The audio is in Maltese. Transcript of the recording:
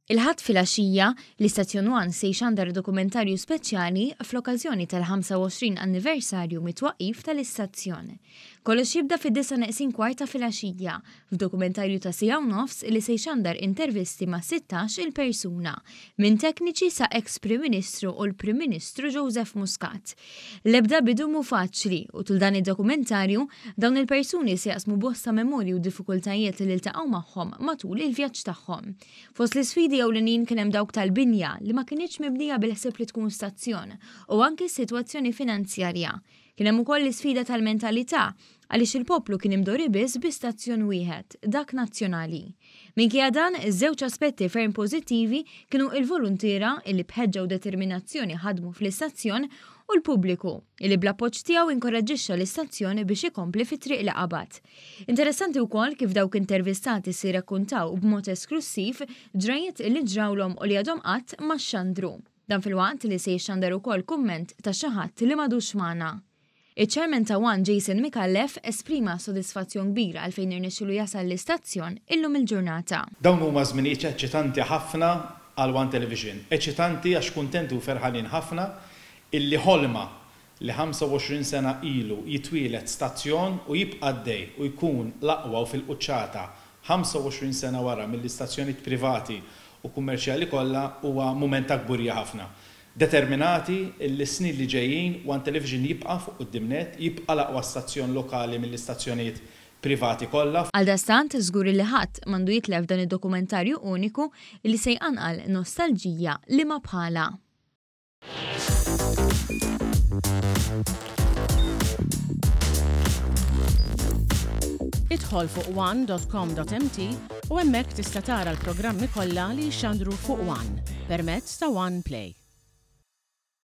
Il-Ħadd filgħaxija, l-istazzjon One se jxandar dokumentarju speċjali fl-okkażjoni tal-25 anniversarju mit-twaqqif tal-istazzjon. Kollox jibda fid-disgħa neqsin kwart ta' filgħaxija, f'dokumentarju ta' siegħa u nofs li se jxandar intervisti ma' 16 il persuna, minn tekniċi sa eks Prim Ministru u l-Prim Ministru Joseph Muscat. L-ebda bidu mhu faċli u tul dan id-dokumentarju, dawn il-persuni se jaqsmu bosta memorji u diffikultajiet li ltaqgħu magħhom matul il-vjaġġ tagħhom. Fost l-isfidi ewlenin kien hemm dawk tal-binja li ma kinitx mibnija bil-ħsieb li tkun stazzjon u anki s-sitwazzjoni finanzjarja. Kien hemm ukoll l-isfida tal-mentalità għaliex il-poplu kien imdorri biss bi stazzjon wieħed, dak nazzjonali. Minkejja dan, żewġ aspetti ferm pożittivi kienu il-voluntiera illi b'ħeġġa u determinazzjoni ħadmu fl-istazzjon u l-pubbliku illi bl-appoġġ tiegħu inkoraġġixxa l-istazzjon biex ikompli fit-triq li qabad. Interessanti wkoll kif dawk intervistati se jirrakkuntaw b'mod esklussiv ġrajjiet li ġrawlhom u li għadhom qatt ma xxandru. Dan filwaqt li se jixxandar ukoll kumment ta' xi ħadd li m'għadux magħna. Iċ-Chairman ta' One Jason Micallef esprima sodisfazzjon kbir għalfejn irnexxielu jasal l-istazzjon illum il-ġurnata. Dawn huma żminijiet eċċitanti ħafna għal One Television. Eċitanti għax kuntenti u ferħanin ħafna illi ħolma li 25 sena ilu jitwieled stazzjon u jibqa' għaddej u jkun l-aqwa u fil-quċċata 25 sena wara mill-istazzjonijiet privati u kummerċjali kollha huwa mument ta' kburija ħafna. Determinati li s-snin li ġejjin One Television jibqa' fuq quddiem nett, jibqa' l-aqwa stazzjon lokali mill-istazzjonijiet privati kollha. Għaldaqstant, żgur li ħadd m'għandu jitlef dan id-dokumentarju uniku li se jqanqal nostalġija li ma bħalha. Idħol fuq one.com.mt u hemmhekk tista' tara l-programmi kollha li jixxandru fuq One permezz ta' One Play.